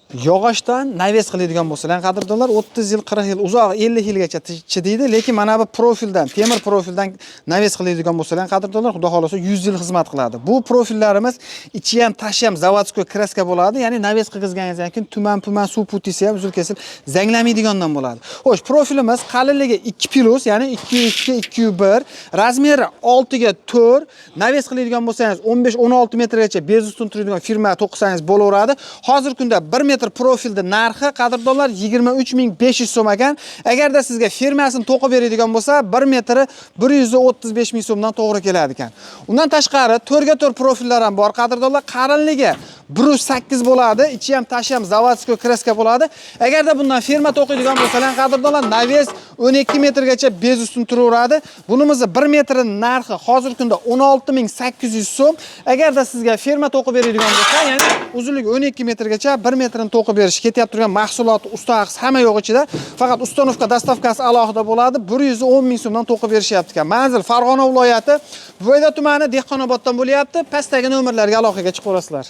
Yog'ochdan навес qiladigan bo'lsalar, qadrdonlar, 30 yil, 40 yil, uzoq 50 yilgacha chidaydi, lekin mana bu profildan, temir profildan навес qiladigan bo'lsalar, qadrdonlar, xudo xohlasa 100 yil xizmat qiladi. Bu profillarimiz ichi ham, tashi ham заводской краска bo'ladi, ya'ni навес qilgizganingizdan keyin tuman puman suv putisi ham uzil kesil zanglamaydigandan bo'ladi. Xo'sh, profilimiz qalinligi 2 plus, ya'ni 2 2 2 1, размер i 6 ga 4. Навес qiladigan bo'lsangiz 15-16 metrgacha без ustun turadigan firma to'qisangiz bo'laveradi. Hozirgi kunda 1 metr profilni narxi, qadrdonlar, 23 500 so'm ekan. Agarda sizga firmasini to'qib beradigan bo'lsa, 1 metri 135 ming so'mdan to'g'ri keladi ekan. Undan tashqari 4 ga 4 profillar ham bor, qadrdonlar, qalinligi 1,8 bo'ladi, ichi ham, tashi ham заводской краска bo'ladi. Agarda bundan firma to'qiydigan bo'lsalar, qadrdonlar, навес 12 metrgacha без ustun turaveradi. Bunimizni 1 metri narxi hozirgi kunda 16 800 so'm. Agarda sizga firma to'qib beradigan bo'lsa, ya'ni uzunligi 12 metrgacha 1 metrini to'qib berish, ketyapti turgan mahsulot, usta haqisi hamma yo'q ichida. Faqat установка, доставка si alohida bo'ladi. 110 ming so'mdan to'qib berishyapti ekan. Manzil Farg'ona viloyati, Buvayda tumani, Dehqonoboddan bo'lyapti. Pastdagi nomerlarga aloqaga chiqib olasizlar.